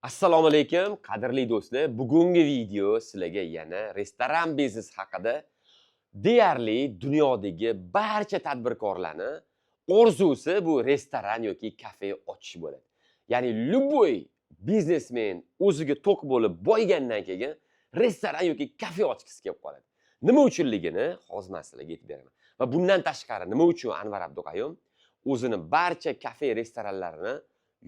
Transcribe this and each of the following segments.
Assalomu alaykum, qadrli do'stlar. Bugungi video sizlarga yana restoran biznes haqida. Deyarli dunyodagi barcha tadbirkorlarni orzusi bu restoran yoki kafe ochish bo'ladi. Ya'ni любой biznesmen o'ziga to'q bo'lib boyigandan keyin restoran yoki kafe ochgisi kelib qoladi. Nima uchunligini hozir man sizlarga aytib beraman. Va bundan tashqari, nima uchun Anvar Abduqayum o'zini barcha kafe, restoranlarini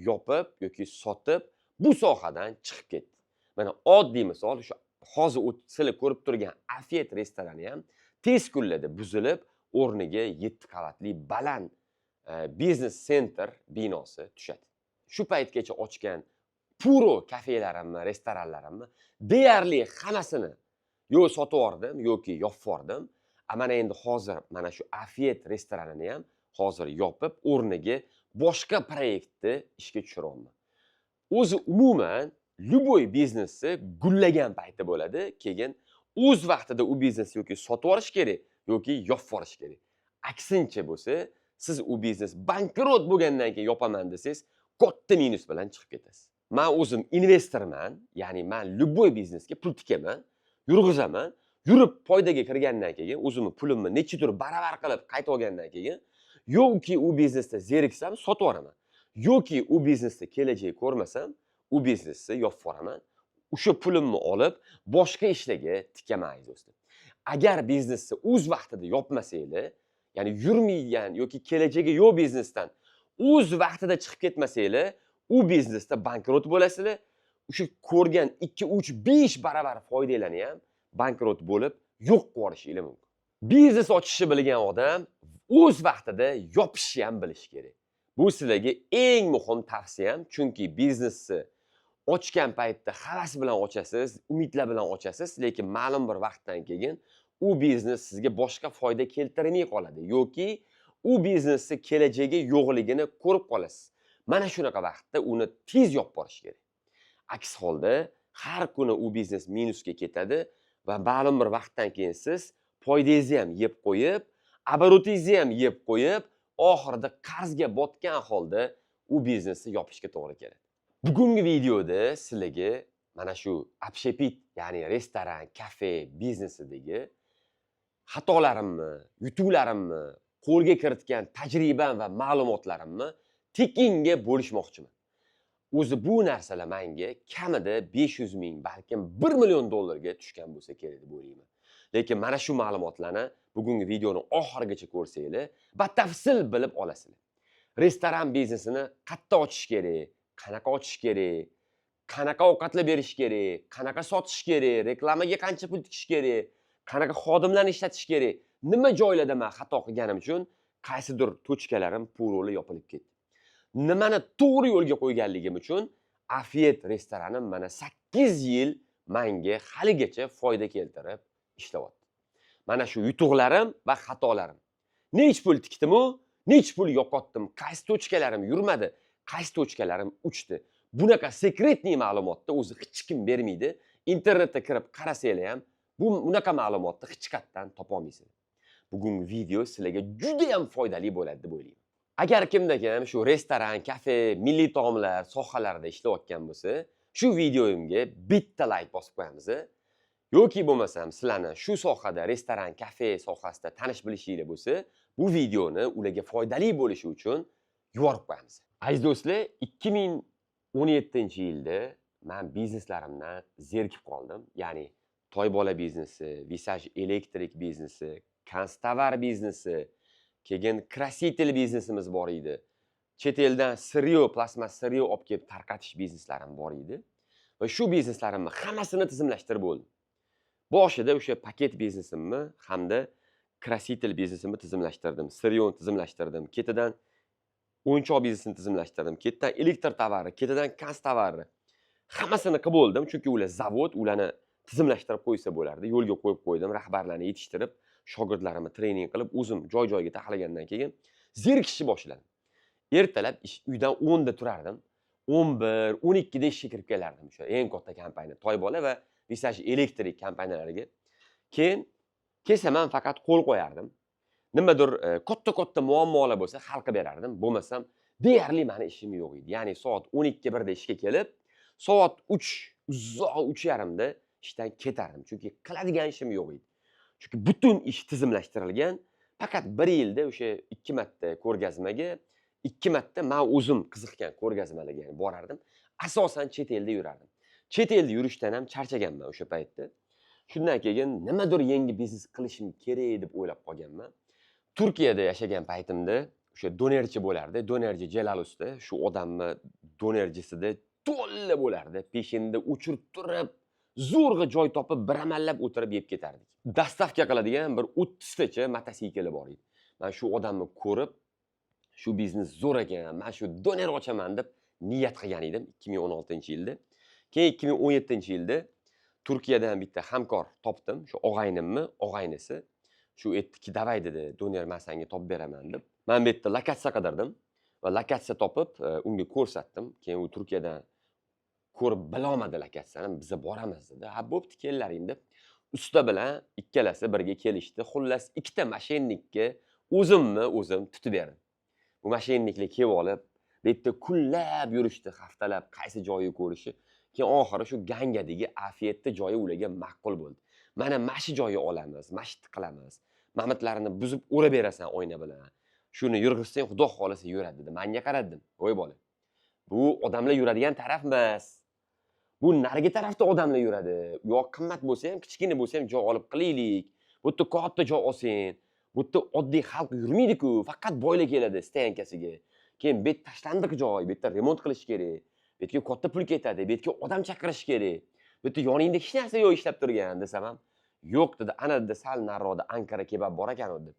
yopib yoki sotib, bu sohadan chiqib ketdi? Mana oddiy misol, shu hozir sizlar ko'rib turgan Afet restorani ham tez kunlarda buzilib, o'rniga yetti qavatli baland biznes center binosi tushadi. Shu paytgacha ochgan puro kafelarimni, restoranlarimni deyarli hammasini yo sotib yubordim, yoki yopib yubordim. A mana endi hozir mana shu Afet restoranini ham hozir yopib, o'rniga boshqa proyektni ishga tushiryapman. O'zi umuman любой biznesni gullagan payti bo'ladi, keyin o'z vaqtida u biznesni yoki sotib yuborish kerak, yoki yopib yuborish kerak. Aksincha bo'lsa, siz u biznes bankrot bo'lgandan keyin yopaman desangiz, katta minus bilan chiqib ketasiz. Man o'zim investorman, ya'ni man любой biznesga pul tikaman, yurg'izaman. Yurib, foydaga kirgandan keyin, o'zimni pulimni nechidir baravar qilib qaytib olgandan keyin, yoki u biznesda zeriksam, sotib yuboraman, yoki u biznesda kelajak ko'rmasam, u biznesni yopib yuboraman. O'sha pulimni olib, boshqa ishlarga tikaman. Aziz do'stlar, agar biznesni o'z vaqtida yopmasanglar, ya'ni yurmaydigan yoki kelajagi yo'q biznesdan o'z vaqtida chiqib ketmasanglar, u biznesda bankrot bo'lasizlar. O'sha ko'rgan 2, 3, 5 baravar foydanglarni ham bankrot bo'lib yo'q qilib yuborishinglar mumkin. Biznes ochishni bilgan odam o'z vaqtida yopishni ham bilishi kerak. Bu sizlarga eng muhim tavsiyam, chunki biznesni ochgan paytda havas bilan ochasiz, umidlar bilan ochasiz, lekin ma'lum bir vaqtdan keyin u biznes sizga boshqa foyda keltirmay qoladi yoki u biznesni kelajagi yo'qligini ko'rib qolasiz. Mana shunaqa vaqtda uni tez yopib borish kerak. Aks holda har kuni u biznes minusga ketadi va ma'lum bir vaqtdan keyin siz foydangizni ham yeb qo'yib, оборот ingizni ham yeb qo'yib, oxirida qarzga botgan holda u biznesni yopishga to'g'ri keladi. Bugungi videoda sizlarga mana shu общепит, ya'ni restoran, kafe biznesidagi xatolarimni, yutuqlarimni, qo'lga kiritgan tajribam va ma'lumotlarimni tekinga bo'lishmoqchiman. O'zi bu narsalar menga kamida 500 ming, balkim 1 million dollarga tushgan bo'lsa kerak deb o'ylayman. Lekin mana shu ma'lumotlarni bugungi videoni oxirigacha ko'rsanglar, batafsil bilib olasizlar. Restoran biznesini qayerda ochish kerak, qanaqa ochish kerak, qanaqa ovqatlar berish kerak, qanaqa sotish kerak, reklamaga qancha pul tikish kerak, qanaqa xodimlarni ishlatish kerak, nima joylarda man xato qilganim uchun qaysidir точка larim puroli yopilib ketdi. Nimani to'g'ri yo'lga qo'yganligim uchun Afiyet restoranim mana 8 yil menga haligacha foyda keltirib ishlayapti. Mana shu yutuqlarim va xatolarim. Necha pul tikdimu, necha pul yo'qotdim, qaysi точка larim yurmadi, qaysi точка larim uchdi. Bunaqa секретный ma'lumotni o'zi hech kim bermaydi. Internetda kirib qarasanglar ham bu bunaqa ma'lumotni hech qayerdan topolmaysizlar. Bugungi video sizlarga juda ham foydali bo'ladi deb o'ylayman. Agar kimda kim shu restoran, kafe, milliy taomlar sohalarida ishlayotgan bo'lsa, shu videoyimga bitta layk bosib qo'yamiz. Yoki bo'lmasam sizlarni shu sohada, restoran, kafe sohasida tanish bilishinglar bo'lsa, bu videoni ularga foydali bo'lishi uchun yuborib qo'yamiz. Aziz do'stlar, 2017-yilda man bizneslarimdan zerikib qoldim. Ya'ni Toybola biznesi, Visage Elektrik biznesi, Kanstovar biznesi, keyin краситель biznesimiz bor edi. Chet eldan сырьё, plastmas сырьё olib kelib tarqatish bizneslarim bor edi. Va shu bizneslarimni hammasini tizimlashtirib bo'ldim. Boshida o'sha paket biznesimni hamda краситель biznesimni tizimlashtirdim, сырьё ni tizimlashtirdim, ketidan o'yinchoq biznesini tizimlashtirdim, ketidan elektr tovari, ketidan kanstovari. Hammasini qilib bo'ldim, chunki ular zavod, ularni tizimlashtirib qo'ysa bo'lardi. Yo'lga qo'yib qo'ydim, rahbarlarni yetishtirib, shogirdlarimni trening qilib, o'zim joy-joyiga taxlagandan keyin zerikishni boshladim. Ertalab ish uydan 10 da turardim. 11, 12 da ishga kirib kelardim o'sha eng katta kompaniya Toybola va Visage Elektrik kompaniyalariga. Keyin kelsam ham faqat qo'l qo'yardim. Nimadir katta-katta muammolar bo'lsa, hal qilib berardim. Bo'lmasam deyarli mani ishim yo'q edi. Ya'ni soat 12-1 da ishga kelib, Soat 3, uzoq 3:30da ishdan ketardim, chunki qiladigan ishim yo'q edi, chunki butun ish tizimlashtirilgan. Faqat bir yilda o'sha ikki marta ko'rgazmaga, ikki marta man o'zim qiziqqan ko'rgazmalarga, ya'ni borardim. Asosan chet elda yurardim. Chet elda yurishdan ham charchaganman o'sha paytda. Shundan keyin nimadir yangi biznes qilishim kerak deb o'ylab qolganman. Turkiyada yashagan paytimda o'sha donerchi bo'lardi, donerchi Jalal usta. Shu odamni donerchisida to'la bo'lardi. Peshinda o'chirib turib, zo'rg'a joy topib, bir amallab o'tirib yeb ketardik. Доставка qiladigan bir 30tacha mototsikli bor edi. Man shu odamni ko'rib, shu biznes zo'r ekan, man shu doner ochaman deb niyat qilgan edim 2016-yilda. Keyin 2017-yilda Turkiyadan bitta hamkor topdim, shu og'aynimni og'aynisi. Shu aytdiki: "Давай, — dedi, — doner man sanga topib beraman", deb. Man bu yerda lokatsiya qidirdim va lokatsiya topib, unga ko'rsatdim. Keyin u Turkiyadan ko'rib bilolmadi lokatsiyani. "Biza boramiz", dedi. "Ha, bo'pti, kellaring", deb usta bilan ikkalasi birga kelishdi. Xullas, ikkita мошенник ka o'zimni o'zim tutib berdim. Bu мошенник lar kelib olib, bu yerda kunlab yurishdi, haftalab, qaysi joyi ko'rishi. Keyin oxiri shu Gangadagi Afiyatda joyi ularga ma'qul bo'ldi. Mana shu joyni olamiz, mana shu yerda qilamiz, mamitlarini buzib urab berasan oyna bilan, shuni yurg'izsang, xudo xohlasa, yuradi", dedi. Manga qaradim: "Voy bola, bu odamlar yuradigan taraf emas, bu narigi tarafda odamlar yuradi. U yoq qimmat bo'lsa ham, kichkina bo'lsa ham joy olib qilaylik. Bu yerda katta joy olsang, bu yerda oddiy xalq yurmaydiku, faqat boylar keladi стоянка siga. Keyin bu yer tashlandiq joy, bu yerda remont qilish kerak, bu yerga katta pul ketadi, bu yerga odam chaqirish kerak, bu yerda yoningda hech narsa yo'q ishlab turgan", desam ham, "Yo'q", dedi. "Ana", dedi, "sal nariroqda Ankara kebab bor ekan", dedi.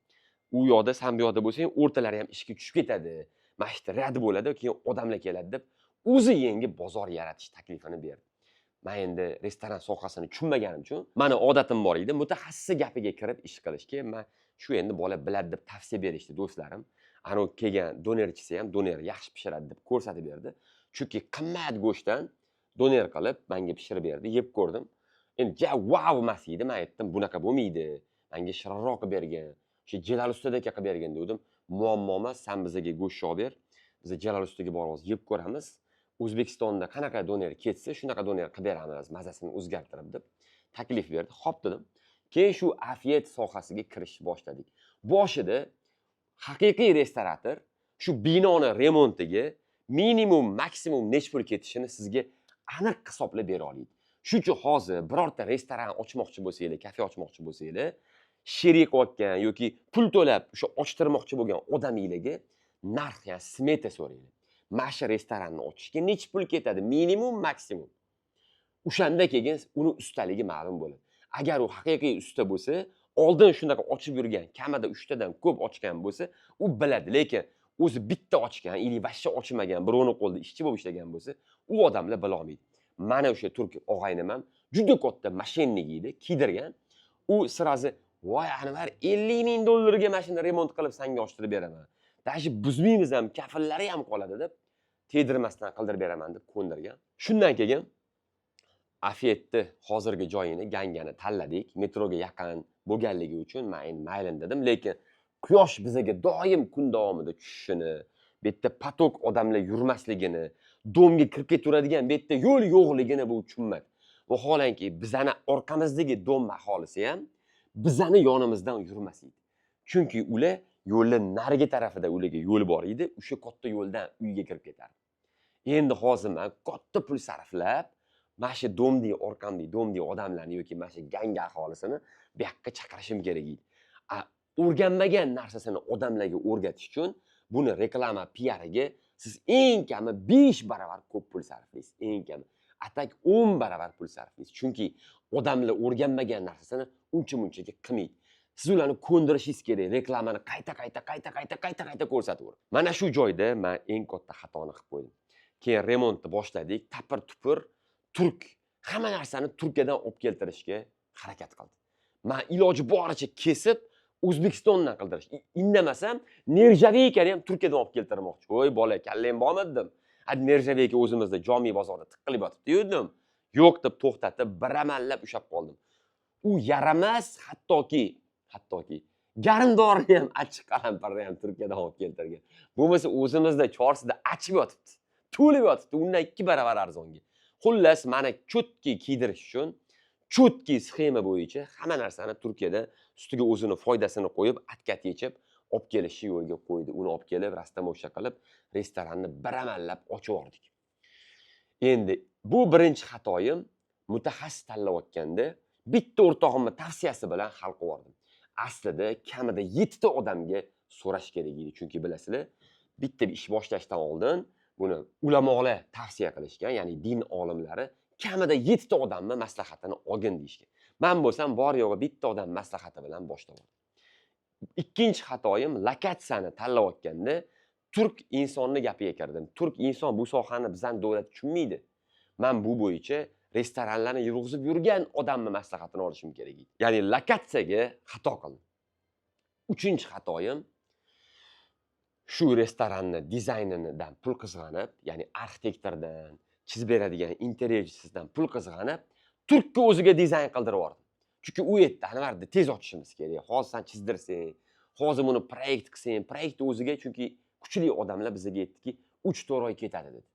"U yoqda, san bu yoqda bo'lsang, o'rtalari ham ishga tushib ketadi, mana shu yerda ряд bo'ladi, keyin odamlar keladi", deb o'zi yangi bozor yaratish taklifini berdi. Man endi restoran sohasini tushunmaganim uchun, mani odatim bor edi mutaxassisi gapiga kirib ish qilishga. Man shu endi bola biladi deb tavsiya berishdi do'stlarim. Anavi kelgan donerchisi ham doner yaxshi pishiradi deb ko'rsatib berdi, chunki qimmat go'shtdan doner qilib manga pishirib berdi. Yeb ko'rdim, endi ja vau emas edi. Man aytdim: "Bunaqa bo'lmaydi, manga shirinroq qilib bergin, o'sha Jalal ustadaka qilib bergin", degandim. "Muammo emas, san bizaga go'sht olib ber, biz Jalal ustaga borib yeb ko'ramiz, O'zbekistonda qanaqa doner ketsa, shunaqa doner qilib beramiz, mazasini o'zgartirib", deb taklif berdi. "Xo'p", dedim. Keyin shu Afiyat sohasiga kirishni boshladik. Boshida haqiqiy restorator shu binoni remontiga minimum, maksimum necha pul ketishini sizga aniq hisoblab bera oladi. Shuning uchun hozir birorta restoran ochmoqchi bo'lsanglar, kafe ochmoqchi bo'lsanglar, sherik qilayotgan yoki pul to'lab o'sha ochtirmoqchi bo'lgan odaminglarga narx, ya'ni смета so'ranglar. Mana shu restoranni ochishga necha pul ketadi, minimum, maksimum? O'shanda keyin uni ustaligi ma'lum bo'ladi. Agar u haqiqiy usta bo'lsa, oldin shunaqa ochib yurgan, kamida uchtadan ko'p ochgan bo'lsa, u biladi. Lekin o'zi bitta ochgan или вообще ochmagan, birovni qo'lida ishchi bo'lib ishlagan bo'lsa, u odamlar bilolmaydi. Mana o'sha turk og'aynim ham juda katta мошенник edi, kiydirgan. U сразу: "Voy, Anvar, 50 000 dollarga mana shuni remont qilib sanga ochtirib beraman, даже buzmaymiz ham, kafillari ham qoladi", deb tegdirmasdan qildirib beraman deb ko'ndirgan. Shundan keyin Afiyatni hozirgi joyini, Gangani tanladik. Metroga yaqin bo'lganligi uchun man endi mayli dedim. Lekin quyosh bizaga doim kun davomida tushishini, bu yerda поток odamlar yurmasligini, дом ga kirib ketaveradigan bu yerda yo'l yo'qligini bu tushunmadi. Vaholanki, bizani orqamizdagi дом aholisi ham bizani yonimizdan yurmas edi, chunki ular yo'lni narigi tarafida, ularga yo'l bor edi, o'sha katta yo'ldan uyga kirib ketardi. Endi hozir man katta pul sarflab, mana shu дом dagi, orqamdagi дом dagi odamlarni yoki mana shu Ganga aholisini bu yoqqa chaqirishim kerak edi. A o'rganmagan narsasini odamlarga o'rgatish uchun buni reklama, piariga siz eng kami 5 baravar ko'p pul sarflaysiz, eng kami, а так 10 baravar pul sarflaysiz, chunki odamlar o'rganmagan narsasini uncha munchaga qilmaydi. Siz ularni ko'ndirishingiz kerak, reklamani qayta qayta, qayta qayta, qayta qayta ko'rsataverib. Mana shu joyda man eng katta xatoni qilib qo'ydim. Keyin remontni boshladik. Tapir tupur turk hamma narsani Turkiyadan olib keltirishga harakat qildi. Man iloji boricha kesib O'zbekistondan qildirish, indamasam, нержавейка ni ham Turkiyadan olib keltirmoqchi. "Voy bola, kallang bormi?" dedim. "A нержавейка o'zimizda Jomiy bozorda tiqilib yotibdi", dedim. "Yo'q", deb to'xtatib, bir amallab ushlab qoldim. U yaramas, hattoki garmdorni ham, achchiq qalampirni ham Turkiyadan olib keltirgan. Bo'lmasa o'zimizda Chorsida achib yotibdi, to'lib yotibdi, undan 2 baravar arzonga. Xullas, mani чётко kiydirish uchun чётко sxema bo'yicha hamma narsani Turkiyada ustiga o'zini foydasini qo'yib, откат yechib olib kelishni yo'lga qo'ydi. Uni olib kelib, растаможка qilib, restoranni bir amallab ochib yubordik. Endi bu birinchi xatoyim: mutaxassis tanlayotganda bitta o'rtog'imni tavsiyasi bilan hal qilib yubordim. Aslida kamida yettita odamga so'rash kerak edi, chunki bilasizlar, bitta ish boshlashdan oldin buni ulamolar tavsiya qilishgan, ya'ni din olimlari kamida yettita odamni maslahatini olgin deyishgan. Man bo'lsam bor yo'g'i bitta odam maslahati bilan boshlab oldim. Ikkinchi xatoyim: lokatsiyani tanlayotganda turk insonni gapiga kirdim. Turk inson bu sohani bizani davlat tushunmaydi. Man bu bo'yicha restoranlarni yurg'izib yurgan odamni maslahatini olishim kerak edi, ya'ni lokatsiyaga xato qildim. Uchinchi xatoyim: shu restoranni dizaynidan pul qizg'anib, ya'ni arxitektordan, chizib beradigan interyerchisidan pul qizg'anib, turkka o'ziga dizayn qildirib yubordim. Chunki u aytdi: "Anvar, tez ochishimiz kerak, hozir san chizdirsang, hozir buni proyekt qilsang, proyektni o'ziga, chunki kuchli odamlar bizga aytdiki, 3-4 oy ketadi", dedi.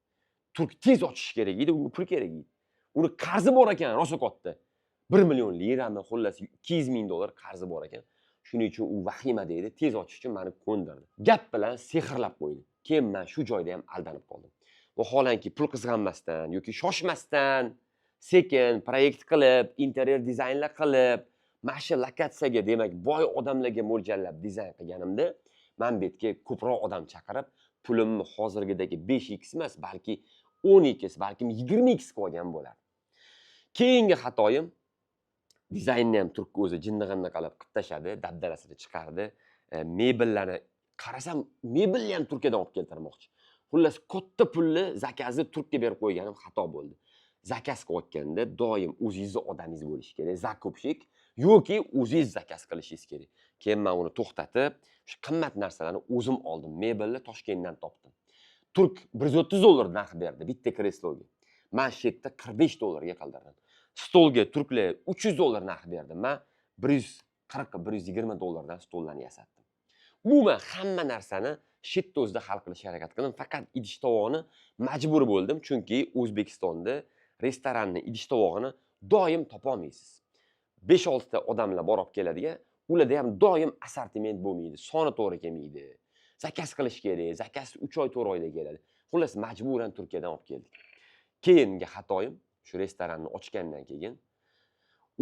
Turk tez ochish kerak edi, unga pul kerak edi. Uni qarzi bor ekan rosa katta, 1 million lirami, xullas 200 ming dollar qarzi bor ekan. Shuning uchun u vahima deydi, tez ochish uchun mani ko'ndirdi, gap bilan sehrlab qo'ydi. Keyin man shu joyda ham aldanib qoldim. Vaholanki pul qizg'anmasdan yoki shoshmasdan, sekin proyekt qilib, interyer dizaynlar qilib, mana shu lokatsiyaga, demak, boy odamlarga mo'ljallab dizayn qilganimda, man bu yerga ko'proq odam chaqirib, pulimni hozirgidagi 5x emas, balki 10x, balkim 20x qilib olgan bo'lardi. Keyingi xatoyim: dizaynni ham turkka o'zi jinni qilib qilib tashladi, dabdalasini chiqardi. Mebellarni qarasam, mebelni ham Turkiyadan olib keltirmoqchi. Xullas, katta pulni zakazni turkka berib qo'yganim xato bo'ldi. Zakaz qilayotganda doim o'zingizni odamingiz bo'lishi kerak, закупщик, yoki o'zingiz zakaz qilishingiz kerak. Keyin man uni to'xtatib, shu qimmat narsalarni o'zim oldim. Mebelni Toshkentdan topdim. Turk 130 dollar narx berdi bitta kresloga, man shu yerda 45 dollarga qildirdim. Stolga turklar 300 dollar narx berdi, man 140, 120 dollardan stollarni yasatdim. Umuman hamma narsani shu yerda o'zida hal qilishga harakat qildim. Faqat idish tovoqni majbur bo'ldim, chunki O'zbekistonda restoranni idish tovog'ini doim topolmaysiz. 5-6 ta odamlar borib keladigan, ularda ham doim assortiment bo'lmaydi, soni to'g'ri kelmaydi, zakaz qilish kerak, zakaz 3 oy, 4 oyda keladi. Xullas, majburan Turkiyadan olib keldik. Keyingi xatoyim: shu restoranni ochgandan keyin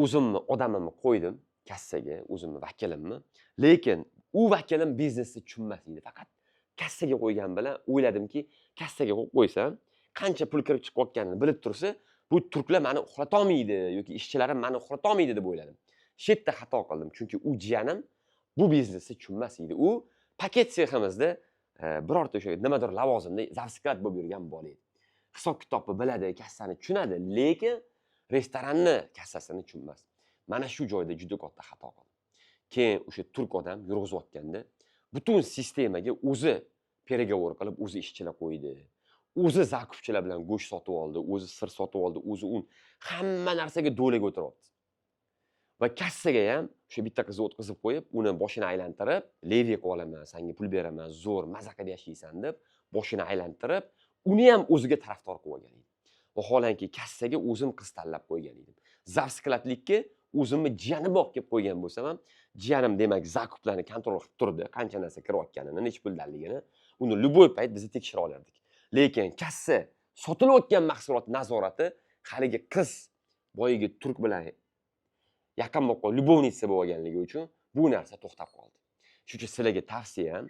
o'zimni odamimni qo'ydim kassaga, o'zimni vakilimni. Lekin u vakilim biznesni tushunmas edi. Faqat kassaga qo'ygan bilan o'yladimki, kassaga qo'yib qo'ysam, qancha pul kirib chiqayotganini bilib tursa, bu turklar mani uxlatolmaydi yoki ishchilarim mani uxlatolmaydi deb o'yladim. Shu yerda xato qildim, chunki u jiyanim bu biznesni tushunmas edi. U paket seximizda birorta o'sha nimadir lavozimda завсклад bo'lib yurgan bola edi. Hisob kitobni biladi, kassani tushunadi, lekin restoranni kassasini tushunmas. Mana shu joyda juda katta xato qildim. Keyin o'sha turk odam yurg'izayotganda butun sistemaga o'zi переговор qilib, o'zi ishchilar qo'ydi, o'zi закуп chilar bilan go'sht sotib oldi, o'zi sir sotib oldi, o'zi un, hamma narsaga доля ga o'tiryapti. Va kassaga ham o'sha bitta qizni o'tkazib qo'yib, uni boshini aylantirib, "Левый qilib olaman, sanga pul beraman, zo'r, maza qilib yashaysan", deb boshini aylantirib, uni ham o'ziga tarafdor qilib olgan edi. Vaholanki kassaga o'zim qiz tanlab qo'ygan edim, завсклад likka o'zimni jiyanimni olib kelib qo'ygan bo'lsam ham, jiyanim, demak, закуп larni контроль qilib turdi, qancha narsa kirayotganini, necha puldanligini. Uni любой payt biz tekshira olardik. Lekin kassa, sotilayotgan mahsulot nazorati haligi qiz boyagi turk bilan yaqin bo'lib qolib, любовница bo'lib olganligi uchun bu narsa to'xtab qoldi. Shuning uchun sizlarga tavsiyam: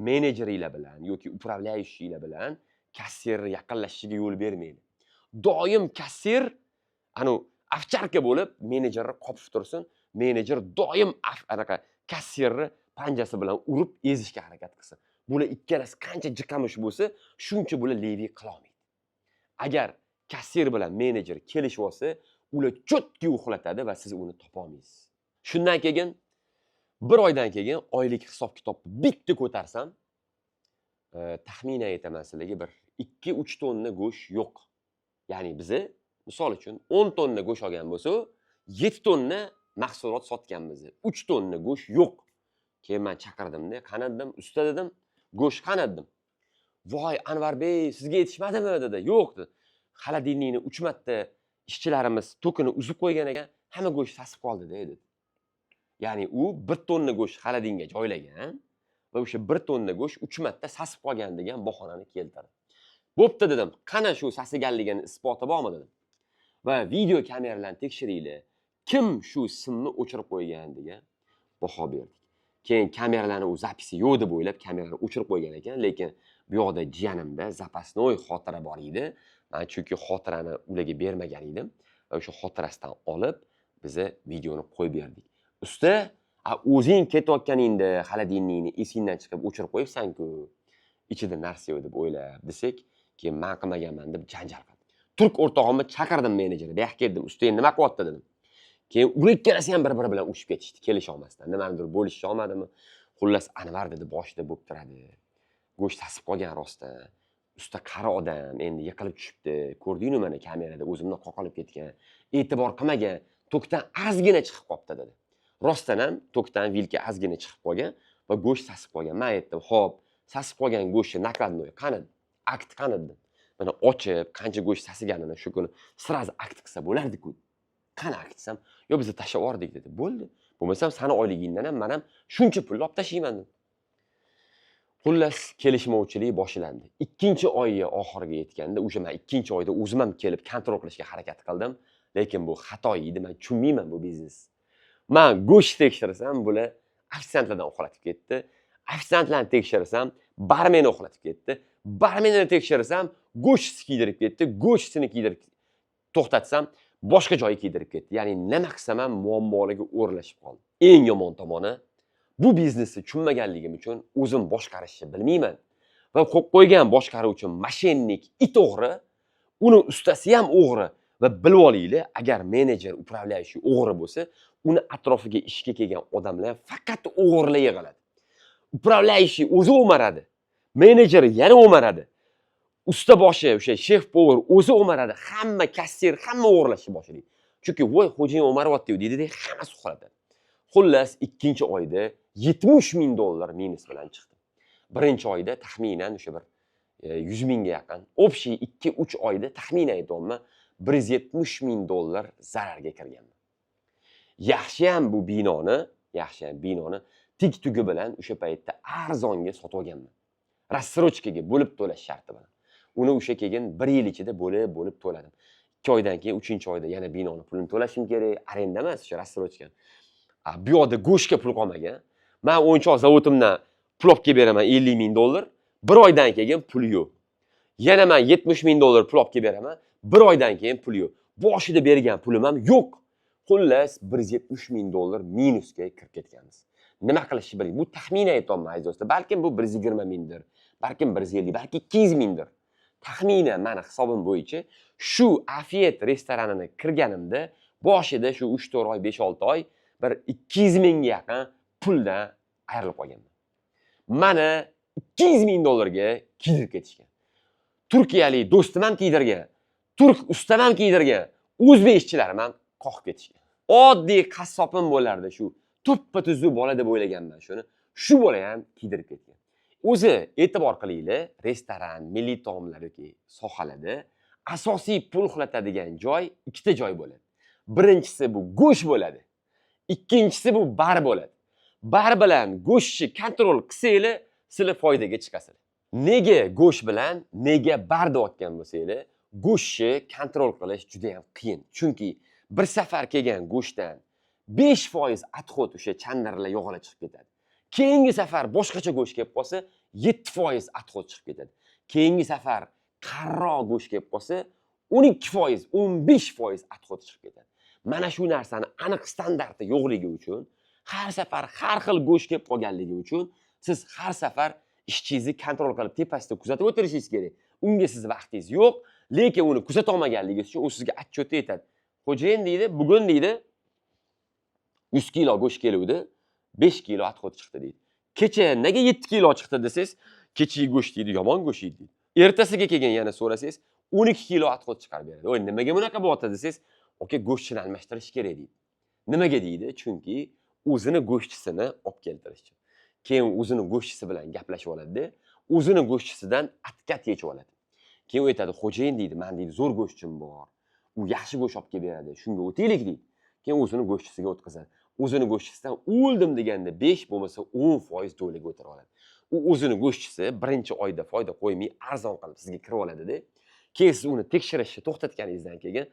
menejeringlar bilan yoki управляющий lar bilan kassirni yaqinlashishiga yo'l bermanglar. Doim kassir anavi овчарка bo'lib menejerni qopib tursin. Menejer doim anaqa kassirni panjasi bilan urib ezishga harakat qilsin. Bular ikkalasi qancha jiqamish bo'lsa, shuncha bular левый qilolmaydi. Agar kassir bilan menejer kelishib olsa, ular четкий uxlatadi va siz uni topolmaysiz. Shundan keyin bir oydan keyin oylik hisob kitobni bitta ko'tarsam, taxminan aytaman sizlarga, bir 2-3 tonna go'sht yo'q. Ya'ni biza, misol uchun, 10 tonna go'sht olgan bo'lsak, 7 tonna mahsulot sotganmiz, 3 tonna go'sht yo'q. Keyin man chaqirdimda: "Qani", dedim, "usta", dedim, "go'sht qani?" dedim. "Voy, Anvarbey, sizga yetishmadimi?" dedi. "Yo'q", dedi. Холодильник ni uch marta ishchilarimiz tokini uzib qo'ygan ekan, hamma go'sht sasib qoldi, dedi. Ya'ni u 1 tonna go'sht холодильник ga joylagan va o'sha 1 tonna go'sht uch marta sasib qolgan degan bahonani keltirdi. Bo'pti, dedim, qani shu sasiganligini isboti bormi, dedim, va video kameralarni tekshiringlar, kim shu simni o'chirib qo'ygan degan baho berdik. Keyin kameralarni u запись i yo'q deb o'ylab, kamerani o'chirib qo'ygan ekan. Lekin bu yoqda jiyanimda запасной xotira bor edi. Man chunki xotirani ularga bermagan edim va o'sha xotirasidan olib biza videoni qo'yib berdik. Usta, a o'zing ketayotganingda холодильник ni esingdan chiqib o'chirib qo'yibsan-ku, ichida narsa yo'q deb o'ylab, desak, keyin man qilmaganman deb janjal qildi. Turk o'rtog'imni chaqirdim, menejeri, bu yoqqa keldim, usta endi nima qilyapti, dedim. Keyin ular ikkalasi ham bir biri bilan urushib ketishdi, kelisha olmasdan, nimanidir bo'lisha olmadimi. Xullas, Anvar dedi, boshida bo'lib turadi, go'sht sasib qolgan rostdan, usta qari odam, endi yiqilib tushibdi, ko'rdingmi, mana kamerada o'zimdan qoqilib ketgan, e'tibor qilmagan, tokdan ozgina chiqib qolibdi, dedi. Rostdan ham tokdan vilka ozgina chiqib qolgan va go'sht sasib qolgan. Man aytdim, ho'p, sasib qolgan go'shtni накладной qani, akt qani, dedim. Mana ochib, qancha go'sht sasiganini shu kuni сразу akt qilsa bo'lardiku, qani akt, desam, yo'q, biz tashlab yubordik, dedi. Bo'ldi, bo'lmasam sani oyligingdan ham man ham shuncha pulni olib tashlayman, dedim. Xullas, kelishmovchilik boshlandi. Ikkinchi oyni oxiriga yetganda, o'sha man ikkinchi oyda o'zim ham kelib контроль qilishga harakat qildim, lekin bu xato edi. Man tushunmayman bu biznes. Man go'sht tekshirsam, bular ofitsiantlardan uxlatib ketdi. Ofitsiantlarni tekshirsam, barmeni uxlatib ketdi. Barmenini tekshirsam, go'shtchisi kiydirib ketdi. Go'shtchisini kiydirib to'xtatsam, boshqa joyga kiydirib ketdi. Ya'ni nima qilsam ham muammolarga o'ralashib qoldim. Eng yomon tomoni, bu biznesni tushunmaganligim uchun o'zim boshqarishni bilmayman va qo'yib qo'ygan boshqaruvchi мошенник, it o'g'ri, uni ustasi ham o'g'ri. Va bilib olinglar, agar menejer, управляющий o'g'ri bo'lsa, uni atrofiga ishga kelgan odamlar faqat o'g'rilar yig'iladi. Управляющий o'zi o'maradi, menejer yana o'maradi, ustaboshi, o'sha шеф-повар o'zi o'maradi, hamma kassir, hamma o'g'irlashni boshlaydi. Chunki voy, xo'jayin o'maryapti deydida, hammasi uxlatadi. Xullas, ikkinchi oyda 70 ming dollar minus bilan chiqdim. Birinchi oyda taxminan o'sha bir 100 mingga yaqin. Общий 2-3 oyda taxminan aytyapman, 170 ming dollar zararga kirganman. Yaxshiyam bu binoni tag tugi bilan o'sha paytda arzonga sotib olganman, рассрочка ga bo'lib to'lash sharti bilan. Uni o'sha keyin bir yil ichida bo'lib bo'lib to'ladim. 2 oydan keyin, uchinchi oyda yana binoni pulini to'lashim kerak, arenda emas, o'sha рассрочка. Bu yoqda go'shtga pul qolmagan. Man o'yinchoq zavodimdan pul olib kelib beraman, 50 ming dollar, bir oydan keyin pul yo'q. Yana man 70 ming dollar pul olib kelib beraman, bir oydan keyin pul yo'q. Boshida bergan pulim ham yo'q. Xullas, 170 ming dollar minusga kirib ketganmiz. Nima qilishni bilmay, bu taxminan aytyapman, aziz do'stlar, balkim bu 120 mingdir, balkim 150, balki 200 mingdir. Taxminan mani hisobim bo'yicha, shu Afiyet restoranini kirganimda boshida shu 3-4 oy, 5-6 oy bir 200 mingga yaqin puldan ayrilib qolganman. Mani 200 ming dollarga kiydirib ketishgan. Turkiyalik do'stim ham kiydirgan, turk ustam ham kiydirgan, o'zbek ishchilarim ham qoqib ketishgan. Oddiy qassobim bo'lardi, shu tuppa tuzuk bola deb o'ylaganman shuni, shu bola ham kiydirib ketgan. O'zi e'tibor qilinglar, restoran, milliy taomlar yoki sohalarda asosiy pul uxlatadigan joy ikkita joy bo'ladi. Birinchisi bu go'sht bo'ladi, ikkinchisi bu bar bo'ladi. Bar bilan go'shtni контроль qilsanglar, sizlar foydaga chiqasizlar. Nega go'sht bilan, nega bar deyotgan bo'lsanglar, go'shtni контроль qilish juda yam qiyin, chunki bir safar kelgan go'shtdan 5% отход, o'sha chandirlar, yog'lar chiqib ketadi. Keyingi safar boshqacha go'sht kelib qolsa, 7% отход chiqib ketadi. Keyingi safar qariroq go'sht kelib qolsa, 12%, 15% отход chiqib ketadi. Mana shu narsani aniq standarti yo'qligi uchun, har safar har xil go'sht kelib qolganligi uchun siz har safar ishchingizni контроль qilib, tepasida kuzatib o'tirishingiz kerak. Unga siz vaqtingiz yo'q, lekin uni kuzatolmaganligingiz uchun u sizga отчет aytadi. Xo'jayin, deydi, bugun, deydi, 100 kilo go'sht keluvdi, 5 kilo отход chiqdi, deydi. Kecha nega 7 kilo chiqdi desangiz, kechagi go'sht, deydi, yomon go'sht edi, deydi. Ertasiga kelgan yana so'rasangiz, 12 kilo отход chiqarib beradi. Voy, nimaga bunaqa bo'lyapti desangiz, aka, go'shtchini almashtirish kerak, deydi. Nimaga deydi? Chunki o'zini go'shtchisini olib keltirish uchun. Keyin o'zini go'shtchisi bilan gaplashib oladida, o'zini go'shtchisidan откат yechib oladi. Keyin u aytadi: "Xo'jayin, – deydi, – man, – deydi, – zo'r go'shtchim bor, u yaxshi go'sht olib kelib beradi, shunga o'taylik", deydi. Keyin o'zini go'shtchisiga o'tkazadi. O'zini go'shtchisidan o'ldim deganda 5, bo'lmasa 10% доля ga o'tirib oladi. U o'zini go'shtchisi birinchi oyda foyda qo'ymay, arzon qilib sizga kirib oladida, keyin siz uni tekshirishni to'xtatganingizdan keyin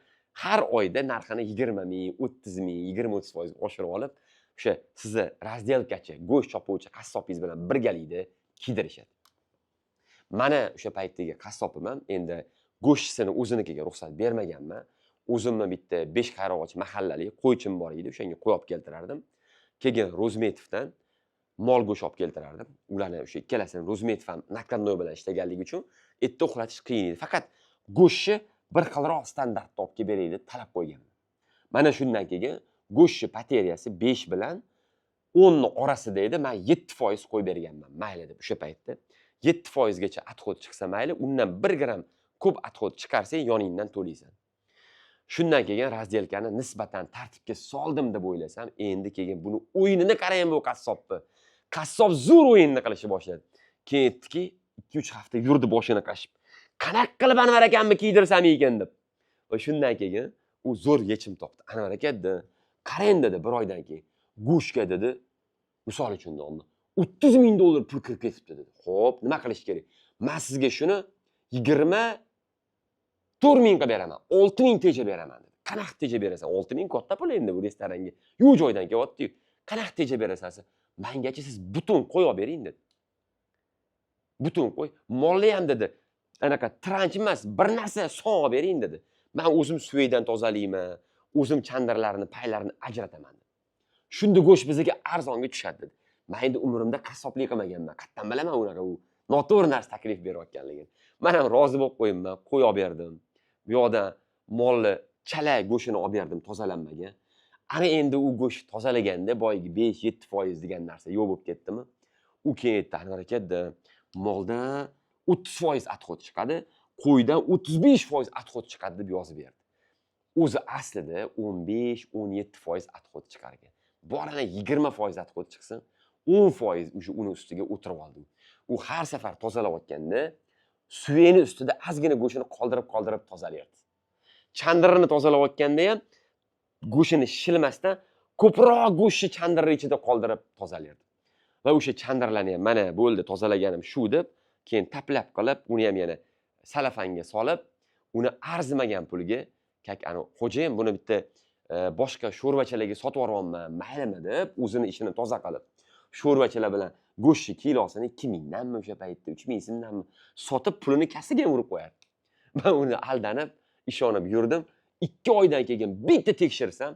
har oyda narxini 20 ming, 30 ming, 20-30% oshirib olib, o'sha sizni разделка chi, go'sht chopuvchi qassobingiz bilan birgalikda kiydirishadi. Mana o'sha paytdagi qassobim ham, endi go'shtchisini o'zinikiga ruxsat bermaganman. O'zimni bitta Beshqarag'och mahallali qo'ychim bor edi, o'shanga qo'y olib keltirardim. Keyin Ro'zmetovdan mol go'sht olib keltirardim. Ularni o'sha ikkalasini, Ro'zmetov ham накладной bilan ishlaganligi uchun etni uxlatish qiyin edi. Faqat go'shtni bir xilroq standartda olib kelib beray deb talab qo'yganman. Mana shundan keyin go'shtni потеря si 5 bilan 10ni orasida edi. Man 7% qo'yib berganman, mayli deb. O'sha paytda 7%gacha отход chiqsa mayli, undan 1 gramm ko'p отход chiqarsang, yoningdan to'laysan. Shundan keyin разделка ni nisbatan tartibga soldim deb o'ylasam, endi keyin buni o'yinini qarang, bu qassobni. Qassob zo'r o'yinni qilishni boshladi. Keyin aytdiki, 2-3 hafta yurdi boshini qashib, qanaqa qilib Anvar akamni kiydirsam ekan deb. Va shundan keyin u zo'r yechim topdi. "Anvar aka, – dedi, – qarang, – dedi, – bir oydan keyin go'shtga, – dedi, – misol uchun, 30 ming dollar pul kirib ketibdi", dedi. "Ho'p, nima qilish kerak? Man sizga shuni 24 ming qilib beraman, 6 ming tejab beraman", dedi. "Qanaqa tejab berasan? 6 ming katta pul endi, bu restoranga yo'q joydan kelyaptiyu, qanaqa tejab berasan?" Desa, "Mangacha siz butun qo'y olib bering", dedi. "Butun qo'y, molni ham", dedi, "anaqa транш emas, bir narsa son olib bering", dedi. "Man o'zim suvakdan tozalayman, o'zim chandirlarini, paylarini ajrataman", dedi. "Shunda go'sht bizga arzonga tushadi", dedi. Man endi umrimda qassoblik qilmaganman, qayerdan bilaman unaqa u noto'g'ri narsa taklif berayotganligini? Man ham rozi bo'lib qo'yibman, qo'y olib berdim. Bu yoqdan molni chala go'shtini olib berdim, tozalanmagan. Ana endi u go'sht tozalaganda boyagi 5-7% degan narsa yo'q bo'lib ketdimi? U keyin aytdi: "Anvar aka, – dedi, – moldan 30% отход chiqadi, qo'ydan 35% отход chiqadi", deb yozib berdi. O'zi aslida 15-17% отход chiqar ekan. Borana 20% отход chiqsin, 10% уже uni ustiga o'tirib oldi. U har safar tozalayotganda suvakni ustida ozgina go'shtini qoldirib qoldirib tozalayapti. Chandirini tozalayotganda ham go'shtini shilmasdan ko'proq go'shtni chandirni ichida qoldirib tozalardi. Va o'sha chandirlarni ham, "Mana, bo'ldi, tozalaganim shu", deb, keyin taplab qilib, uni ham yana salafanga solib, uni arzimagan pulga, как ani xo'jayin, "Buni bitta boshqa sho'rvachalarga sotib yuboryapman, maylimi?" deb, o'zini ishini toza qilib, sho'rvachalar bilan go'shtni kilosini 2 mingdanmi, o'sha paytda 3000 so'mdanmi sotib, pulini kassaga ham urib qo'yardi. Man uni aldanib, ishonib yurdim. 2 oydan keyin bitta tekshirsam,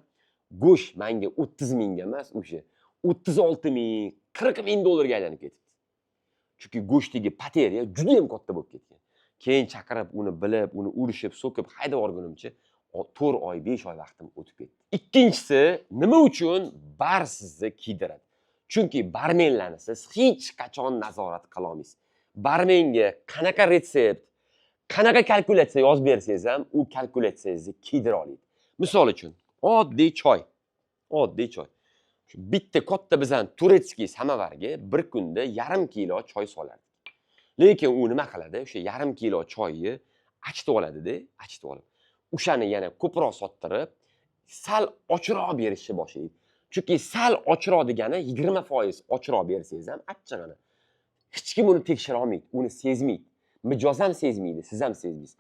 go'sht manga 30 mingga emas, o'sha 36 ming, 40 ming dollarga aylanib ketibdi, chunki go'shtdagi потеря judayam katta bo'lib ketgan. Keyin chaqirib, uni bilib, uni urishib, so'kib, haydab yuborgunimcha 4 oy, 5 oy vaqtim o'tib ketdi. Ikkinchisi, nima uchun bar sizni kiydiradi? Chunki barmenlarni siz hech qachon nazorat qilolmaysiz. Barmenga qanaqa retsept, qanaqa kalkulyatsiya yozib bersangiz ham, u kalkulyatsiyangizni kiydira oladi. Misol uchun, oddiy choy, oddiy choy. Shu bitta katta bizani турецкий samovarga bir kunda yarim kilo choy solardik. Lekin u nima qiladi? O'sha yarim kilo choyni achitib oladida, achitib olib, o'shani yana ko'proq sottirib, sal ochroq berishni boshlaydi. Chunki sal ochroq degani 20% ochroq bersangiz ham achchig'ini, hech kim uni tekshira olmaydi, uni sezmaydi. Mijoz ham sezmaydi, siz ham sezmaysiz.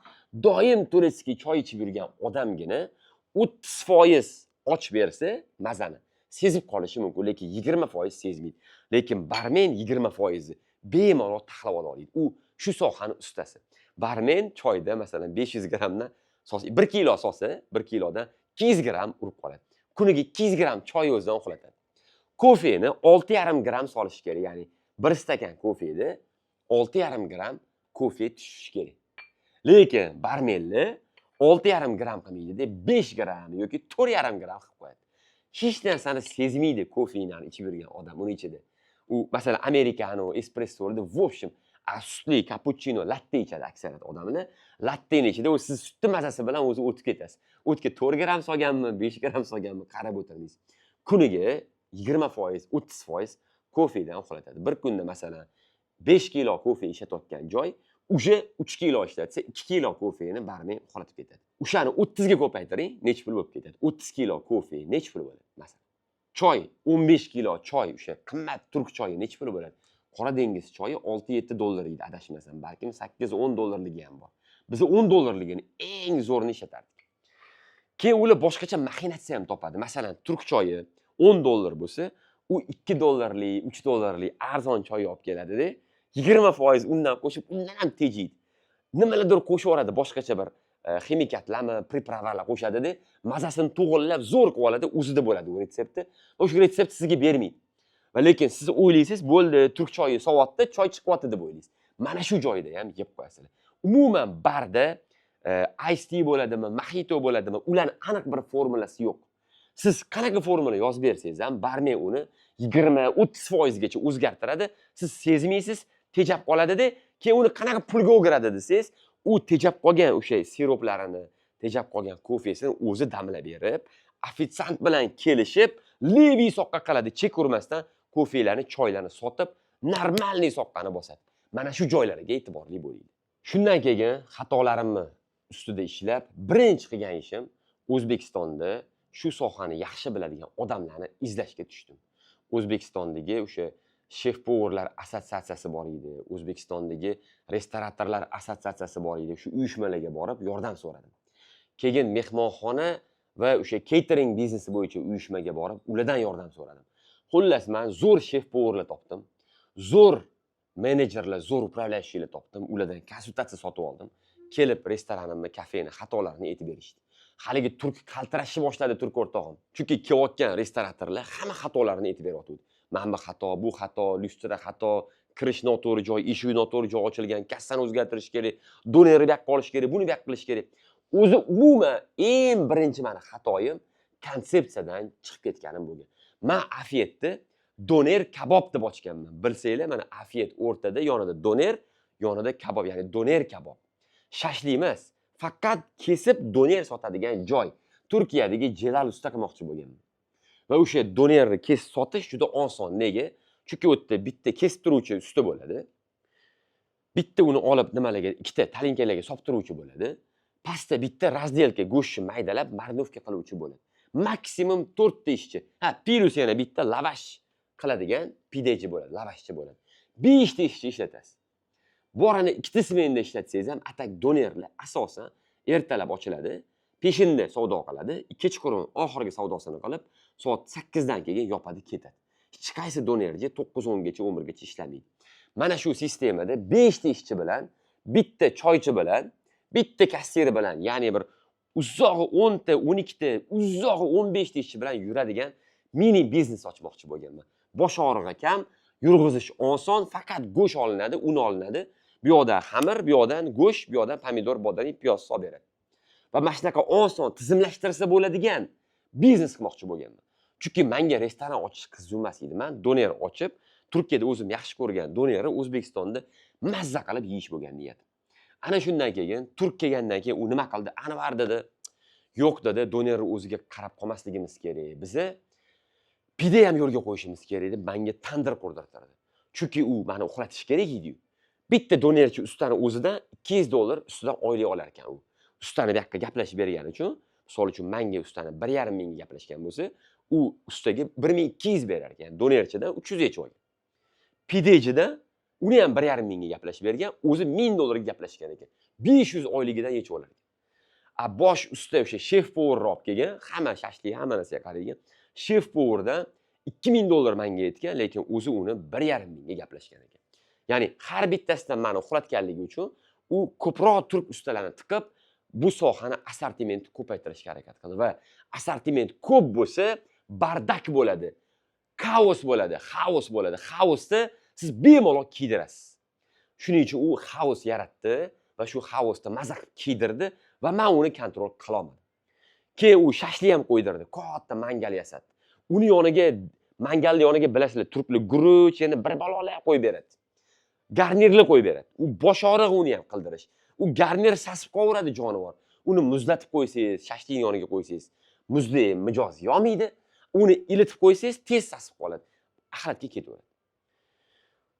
Doim турецкий choy ichib yurgan odamgina 30% och bersa, mazani sezib qolishi mumkin, lekin 20% sezmaydi. Lekin barmen 20%ni bemalol taxlab ola oladi. U shu sohani ustasi. Barmen choyda, masalan, 500 grammdan 1 kilo solsa, 1 kilodan 200 gramm urib qoladi. Kuniga 200 gramm choy o'zidan uxlatadi. Kofeni 6,5 gramm solish kerak, ya'ni 1 stakan kofeda 6,5 gramm kofe tushishi kerak. Lekin barmenlar 6,5 gramm qilmaydida, 5 gramm yoki 4,5 gramm qilib qo'yadi. Hech narsani sezmaydi kofeinani ichib yurgan odam uni ichida. U, masalan, amerikano, espressoda, в общем, sutli kapuchino, latte ichadi aksariyat odamlar. Latteni ichida u siz sutni mazasi bilan o'zi o'tib ketasiz. O'tga 4 gramm solganmi, 5 gramm solganmi, qarab o'tirmaysiz. Kuniga 20%, 30% kofedan uxlatadi. Bir kunda, masalan, 5 kilo kofe ishlatayotgan joy Уже 3 kilo ishlatsa, 2 kilo kofeni barmen uxlatib ketadi. O'shani 30ga ko'paytiring, nechi pul bo'lib ketadi? 30 kilo kofe nechi pul bo'ladi, masalan? Choy, 15 kilo choy, o'sha qimmat turk choyi nechi pul bo'ladi? Qora dengiz choyi 6-7 dollar edi, adashmasam, balkim 8-10 dollarligi ham bor. Biz 10 dollarligini eng zo'rini ishlatardik. Keyin ular boshqacha махинация ham topadi. Masalan, turk choyi 10 dollar bo'lsa, u 2 dollarlik, 3 dollarlik arzon choy olib keladida, 20% undan qo'shib, undan ham tejaydi. Nimalardir qo'shib yuboradi, boshqacha bir ximikatlarmi, приправа lar qo'shadida, mazasini to'g'irlab, zo'r qilib oladi. O'zida bo'ladi u retsepti va o'sha retsept sizga bermaydi. Va lekin siz o'ylaysiz, bo'ldi, turk choyi sovatda choy chiqyapti deb o'ylaysiz. Mana shu joyda ham yeb qo'yasizlar. Umuman barda ice tea bo'ladimi, moxito bo'ladimi, ularni aniq bir formulasi yo'q. Siz qanaqa formula yozib bersangiz ham, barmen uni 20-30 foizgacha o'zgartiradi. Siz sezmaysiz, tejab qoladida. Keyin uni qanaqa pulga o'giradi desangiz, u tejab qolgan o'sha siroplarini, tejab qolgan kofesini o'zi damlab berib, ofitsiant bilan kelishib, левый soqqa qiladi. Chek urmasdan kofelarni, choylarni sotib, нормальный soqqani bosadi. Mana shu joylarga e'tiborli bo'ling. Shundan keyin xatolarimni ustida ishlab, birinchi qilgan ishim O'zbekistonda shu sohani yaxshi biladigan odamlarni izlashga tushdim. O'zbekistondagi o'sha шеф-повар lar assotsiatsiyasi bor edi, O'zbekistondagi restoratorlar assotsiatsiyasi bor edi. Shu uyushmalarga borib yordam so'radim. Keyin mehmonxona va o'sha catering biznesi bo'yicha uyushmaga borib, ulardan yordam so'radim. Xullas, man zo'r шеф-повар lar topdim, zo'r menejerlar, zo'r управляющий lar topdim. Ulardan konsultatsiya sotib oldim. Kelib restoranimni, kafeni xatolarini aytib berishdi. Haligi turk qaltirashni boshladi, turk o'rtog'im, chunki kelayotgan restoratorlar hamma xatolarini aytib beryotgandi: mana bu xato, bu xato, lyustra xato, kirish noto'g'ri joy, eshik noto'g'ri joy ochilgan, kassani o'zgartirish kerak, donerni bu yoqqa olish kerak, buni bu yoqqa qilish kerak. O'zi umuman eng birinchi mani xatoyim konsepsiyadan chiqib ketganim bo'lgan. Man Afiyetni doner kabob deb ochganman, bilsanglar. Mana, Afiyet o'rtada, yonida doner, yonida kabob, ya'ni doner kabob, shashlik emas, faqat kesib doner sotadigan joy. Turkiyadagi Jelal usta qilmoqchi bo'lganman. Va o'sha donerni kesib sotish juda oson. Nega? Chunki u yerda bitta kesib turuvchi usta bo'ladi, bitta uni olib nimalarga, ikkita talinkalarga solib turuvchi bo'ladi, pastda bitta разделка, go'shtni maydalab мариновка qiluvchi bo'ladi. Maksimum to'rtta ishchi, ha, плюс yana bitta lavash qiladigan pidechi bo'ladi, lavashchi bo'ladi. Beshta ishchi ishlatasiz. Borani ikkita smenada ishlatsangiz ham. А так donerlar asosan ertalab ochiladi, peshinda savdo qiladi, kechqurun oxirgi savdosini qilib, soat 8dan keyin yopadi, ketadi. Hech qaysi donerchi 9-10gacha, 11gacha ishlamaydi. Mana shu sistemada beshta ishchi bilan, bitta choychi bilan, bitta kassir bilan, ya'ni bir uzog'i 10ta, 12ta, uzog'i 15ta ishchi bilan yuradigan mini biznes ochmoqchi bo'lganman. Bosh og'rig'i kam, yurg'izish oson, faqat go'sht olinadi, un olinadi, bu yoqda xamir, bu yoqdan go'sht, bu yoqdan pomidor, bodring, piyoz solib beradi. Va mana shunaqa oson tizimlashtirsa bo'ladigan biznes qilmoqchi bo'lganman, chunki manga restoran ochish qiziq emas edi. Man doner ochib, Turkiyada o'zim yaxshi ko'rgan donerni O'zbekistonda mazza qilib yeyish bo'lgan niyatim. Ana shundan keyin turk kelgandan keyin u nima qildi? "Anvar", dedi, "yo'q", dedi, "donerni o'ziga qarab qolmasligimiz kerak, biza pida ham yo'lga qo'yishimiz kerak", deb manga tandir qurdirtirdi. Chunki u mani uxlatish kerak ediyu. Bitta donerchi ustani o'zidan 200 dollar ustidan oylik olar ekan u ustani bu yoqqa gaplashib bergani uchun. Misol uchun, manga ustani 1,5 mingga gaplashgan bo'lsa, u ustaga 1200 berar ekan. Donerchidan 300 yechib olgan. Pidejidan uni ham 1,5 mingga gaplashib bergan, o'zi 1000 dollarga gaplashgan ekan, 500 oyligidan yechib olar ekan. А bosh usta, o'sha шеф-повар ni olib kelgan, hamma shashlik, hamma narsaga qaraydigan шеф-повар dan 2000 dollar manga aytgan, lekin o'zi uni 1,5 mingga gaplashgan ekan. Ya'ni har bittasidan mani uxlatganligi uchun u ko'proq turk ustalarni tiqib, bu sohani assortimentni ko'paytirishga harakat qildi. Va assortiment ko'p bo'lsa, бардак bo'ladi, kaos bo'ladi, xaos bo'ladi. Xaosda siz bemalol kiydirasiz. Shuning uchun u xaos yaratdi va shu xaosda maza qilib kiydirdi va man uni контроль qilolmadim. Keyin u shashlik ham qo'ydirdi, katta mangal yasadi. Uni yoniga, mangalni yoniga, bilasizlar, turklar guruch, yana bir balolar qo'yib beradi, garnirli qo'yib beradi. U bosh og'rig'i uni ham qildirish. U garnir sasib qolaveradi, jonivor. Uni muzlatib qo'ysangiz, shashlikni yoniga qo'ysangiz, muzli mijoz yolmaydi. Uni ilitib qo'ysangiz, tez sasib qoladi, axlatga ketaveradi.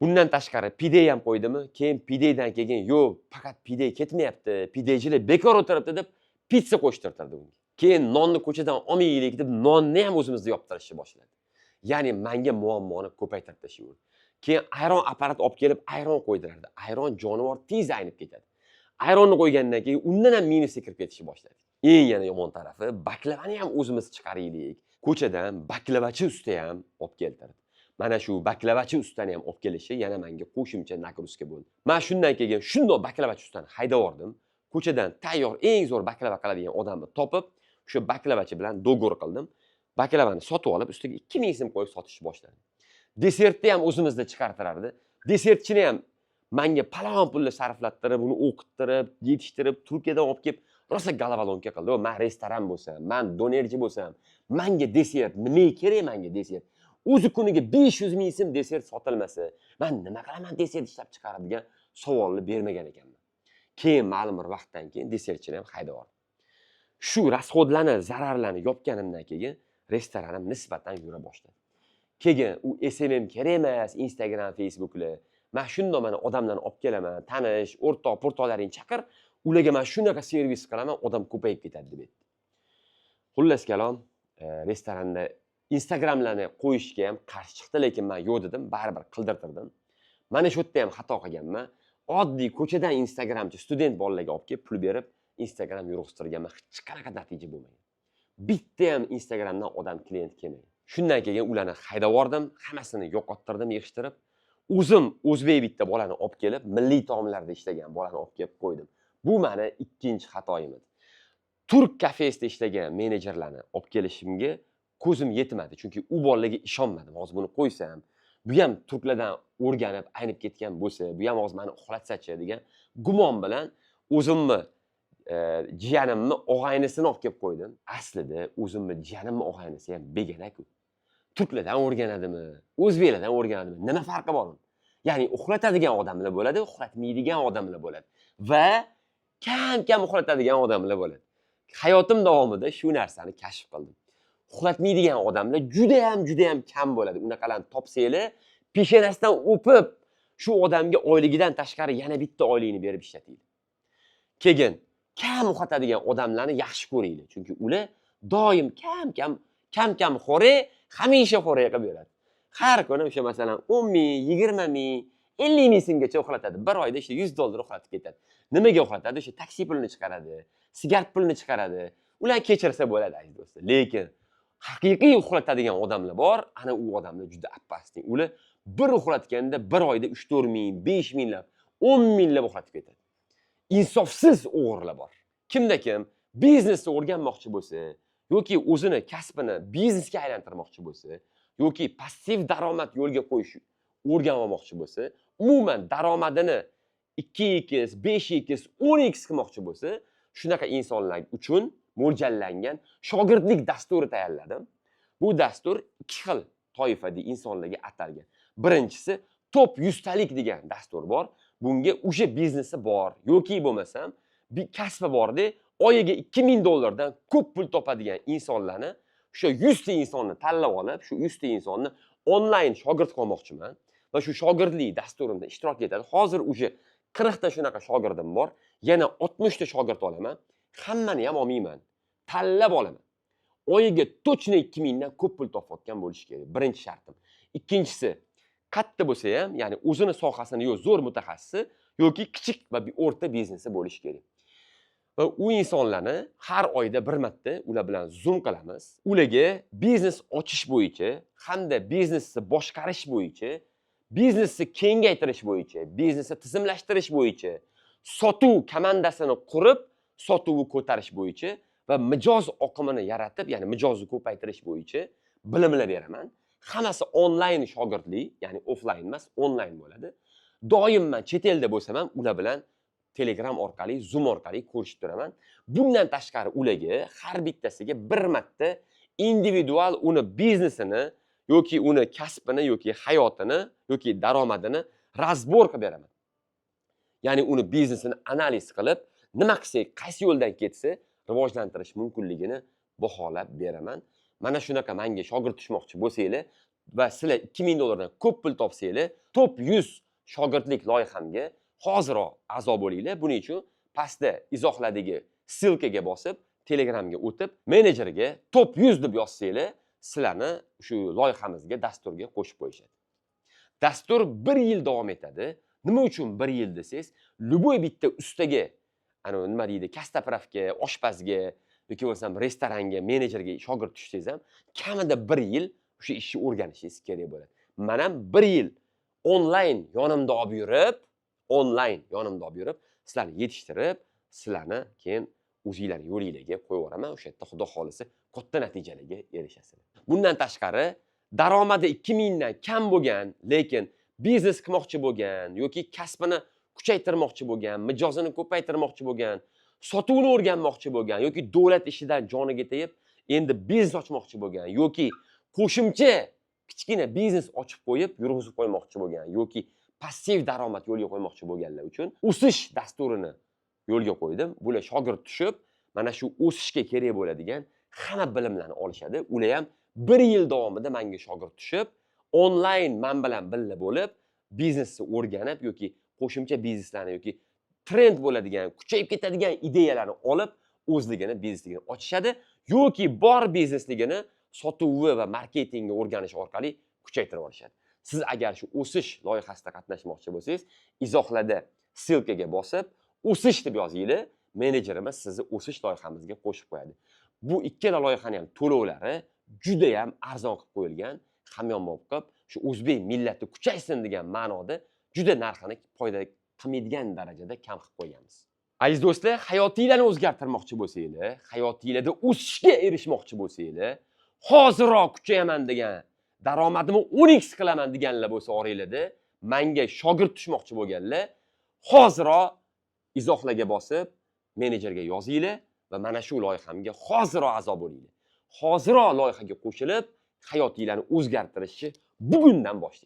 Bundan tashqari pide ham qo'ydimi, keyin pidedan keyin yo'q, faqat pide ketmayapti, pidechilar bekor o'tiribdi deb pitsa qo'shtirtirdi unga. Keyin nonni ko'chadan olmaylik deb nonni ham o'zimizda yoptirishni boshladi. Ya'ni manga muammoni ko'paytirib tashlayverdi. Keyin ayron apparat olib kelib ayron qo'ydirardi. Ayron jonivor tez aynib ketadi. Ayronni qo'ygandan keyin undan ham minusga kirib ketishni boshladi. Eng yana yomon tarafi, baklavani ham o'zimiz chiqaraylik. Ko'chadan baklavachi usta ham olib keltirdi. Mana shu baklavachi ustani ham olib kelishi yana menga qo'shimcha нагрузка bo'ldi. Man shundan keyin shundoq baklavachi ustani haydab yubordim. Ko'chadan tayyor eng zo'r baklava qiladigan odamni topib, o'sha baklavachi bilan договор qildim. Baklavani sotib olib, ustiga 2000 so'm qo'yib sotishni boshladim. Desertni ham o'zimizda chiqartirardi. Desertchini ham manga palon pulni sarflattirib, uni o'qittirib, yetishtirib, Turkiyadan olib kelib, rosa головоломка qildi. Man restoran bo'lsam, man donerchi bo'lsam, manga desert nimaga kerak manga desert? O'zi kuniga 500 ming so'm desert sotilmasa, man nima qilaman desert ishlab chiqarib degan savolni bermagan ekanman. Keyin ma'lum bir vaqtdan keyin desertchini ham haydab yubordim. Shu расход larni, zararlarni yopganimdan keyin restoranim nisbatan yura boshladi. Keyin u SMM kerak emas, Instagram, Facebooklar. Man shundoq mana odamlarni olib kelaman, tanish, o'rtoq, po'rtoqlaringni chaqir, ularga man shunaqa servis qilaman, odam ko'payib ketadi deb aytdi. Xullas kalom, restoranda Instagramlarni qo'yishga ham qarshi chiqdi, lekin man yo'q dedim, baribir qildirtirdim. Mana shu yerda ham xato qilganman. Oddiy ko'chadan Instagramchi student bolalarga olib kelib pul berib Instagram yurg'iztirganman, hech qanaqa natija bo'lmagan. Bitta ham Instagramdan odam klient kelmagan. Shundan keyin ularni haydab yubordim, hammasini yo'qottirdim, yig'ishtirib. O'zim o'zbek bitta bolani olib kelib, milliy taomlarda ishlagan bolani olib kelib qo'ydim. Bu mani ikkinchi xatoyim edi. Turk kafesida ishlagan menejerlarni olib kelishimga ko'zim yetmadi, chunki u bolalarga ishonmadim. Hozir buni qo'ysam, bu ham turklardan o'rganib aynib ketgan bo'lsa, bu ham hozir mani uxlatsachi degan gumon bilan o'zimni jiyanimni og'aynisini olib kelib qo'ydim. Aslida o'zimni jiyanimni og'aynisi ham begona-ku. Turklardan o'rganadimi, o'zbeklardan o'rganadimi, nima farqi bor uni? Ya'ni uxlatadigan odamlar bo'ladi, uxlatmaydigan odamlar bo'ladi va kam kam uxlatadigan odamlar bo'ladi. Hayotim davomida shu narsani kashf qildim. Uxlatmaydigan odamlar judayam judayam kam bo'ladi. Unaqalarni topsanglar, peshonasidan o'pib, shu odamga oyligidan tashqari yana bitta oyligini berib ishlatinglar. Keyin kam uxlatadigan odamlarni yaxshi ko'ringlar, chunki ular doim kam kam kam kam xo'rak, hamisha xo'rak qilib beradi. Har kuni o'sha masalan 10 ming, 20 ming, 50 ming so'mgacha uxlatadi. Bir oyda o'sha 100 dollar uxlatib ketadi. Nimaga uxlatadi? O'sha taksi pulini chiqaradi, sigaret pulini chiqaradi. Ular kechirsa bo'ladi, aziz do'stlar. Lekin haqiqiy uxlatadigan odamlar bor, ana u odamlar juda опасный. Ular bir uxlatganda bir oyda 3-4 ming, 5 minglab, 10 minglab uxlatib ketadi. Insofsiz o'g'rilar bor. Kimda kim biznesni o'rganmoqchi bo'lsa yoki o'zini kasbini biznesga aylantirmoqchi bo'lsa yoki passiv daromad yo'lga qo'yish o'rganib olmoqchi bo'lsa, umuman daromadini 2x, 5x, 10x qilmoqchi bo'lsa, shunaqa insonlar uchun mo'ljallangan shogirdlik dasturi tayyorladim. Bu dastur ikki xil toifadagi insonlarga atalgan. Birinchisi top 100talik degan dastur bor. Bunga уже biznesi bor yoki bo'lmasam bir kasbi borda, oyiga 2000 dollardan ko'p pul topadigan insonlarni, o'sha 100 ta insonni tanlab olib, shu 100 ta insonni onlayn shogird qilmoqchiman va shu shogirdlik dasturimda ishtirok etadi. Hozir уже 40 ta shunaqa shogirdim bor, yana 60 ta shogird olaman. Hammani ham olmayman, tanlab olaman. Oyiga точно 2000 dan ko'p pul topayotgan bo'lishi kerak, birinchi shartim. Ikkinchisi, qayerda bo'lsa ham, ya'ni o'zini sohasini yo zo'r mutaxassisi yoki kichik va o'rta biznesi bo'lishi kerak. Va u insonlarni har oyda bir marta ular bilan Zoom qilamiz. Ularga biznes ochish bo'yicha hamda biznesni boshqarish bo'yicha, biznesni kengaytirish bo'yicha, biznesni tizimlashtirish bo'yicha, sotuv komandasini qurib, sotuvni ko'tarish bo'yicha va mijoz oqimini yaratib, ya'ni mijozni ko'paytirish bo'yicha bilimlar beraman. Hammasi onlayn shogirdlik, ya'ni offlayn emas, onlayn bo'ladi. Doim man chet elda bo'lsam ham, ular bilan Telegram orqali, Zoom orqali ko'rishib turaman. Bundan tashqari ularga har bittasiga bir marta individual uni biznesini yoki uni kasbini yoki hayotini yoki daromadini разбор qilib beraman. Ya'ni uni biznesini analiz qilib, nima qilsak, qaysi yo'ldan ketsa rivojlantirish mumkinligini baholab beraman. Mana shunaqa manga shogird tushmoqchi bo'lsanglar, Va sizlar 2000 dollardan ko'p pul topsanglar, top 100 shogirdlik loyihamga hoziroq a'zo bo'linglar. Buning uchun pastda izohlardagi ссылка ga bosib, Telegramga o'tib, menejerga top 100 deb yozsanglar, sizlarni shu loyihamizga, dasturga qo'shib qo'yishadi. Dastur bir yil davom etadi. Nima uchun bir yil desangiz, любой bitta ustaga, anavi nima deydi, костоправ ga, oshpazga yoki bo'lmasam restoranga, menejerga shogird tushsangiz ham, kamida bir yil o'sha ishni o'rganishingiz kerak bo'ladi. Man ham bir yil onlayn yonimda olib yurib, sizlarni yetishtirib, sizlarni keyin o'zinglarni yo'linglarga qo'yib yuboraman. O'sha yerda, xudo xohlasa, katta natijalarga erishasizlar. Bundan tashqari, daromadi 2000 dan kam bo'lgan, lekin biznes qilmoqchi bo'lgan yoki kasbini kuchaytirmoqchi bo'lgan, mijozini ko'paytirmoqchi bo'lgan, sotuvni o'rganmoqchi bo'lgan yoki davlat ishidan joniga tegib, endi biznes ochmoqchi bo'lgan yoki qo'shimcha kichkina biznes ochib qo'yib, yurg'izib qo'ymoqchi bo'lgan yoki passiv daromad yo'lga qo'ymoqchi bo'lganlar uchun o'sish dasturini yo'lga qo'ydim. Bular shogird tushib, mana shu o'sishga kerak bo'ladigan hamma bilimlarni olishadi. Ular ham bir yil davomida manga shogird tushib, onlayn man bilan birga bo'lib, biznesni o'rganib yoki qo'shimcha bizneslarni yoki trend bo'ladigan, kuchayib ketadigan ideyalarni olib, o'zligini biznesligini ochishadi yoki bor biznesligini sotuvi va marketingni o'rganish orqali kuchaytirib olishadi. Siz agar shu o'sish loyihasida qatnashmoqchi bo'lsangiz, izohlarda ссылка ga bosib, o'sish deb yozinglar, menejerimiz sizni o'sish loyihamizga qo'shib qo'yadi. Bu ikkala loyihani ham to'lovlari judayam arzon qilib qo'yilgan, hamyonbop qilib, shu o'zbek millati kuchaysin degan ma'noda juda narxini foyda qilmaydigan darajada kam qilib qo'yganmiz. Aziz do'stlar, hayotinglarni o'zgartirmoqchi bo'lsanglar, hayotinglarda o'sishga erishmoqchi bo'lsanglar, hoziroq kuchayaman degan, daromadimni 10x qilaman deganlar bo'lsa oranglarda, manga shogird tushmoqchi bo'lganlar, hoziroq izohlarga bosib, menejerga yozinglar va mana shu loyihamga hoziroq a'zo bo'linglar. Hoziroq loyihaga qo'shilib, hayotinglarni o'zgartirishni bugundan boshlang.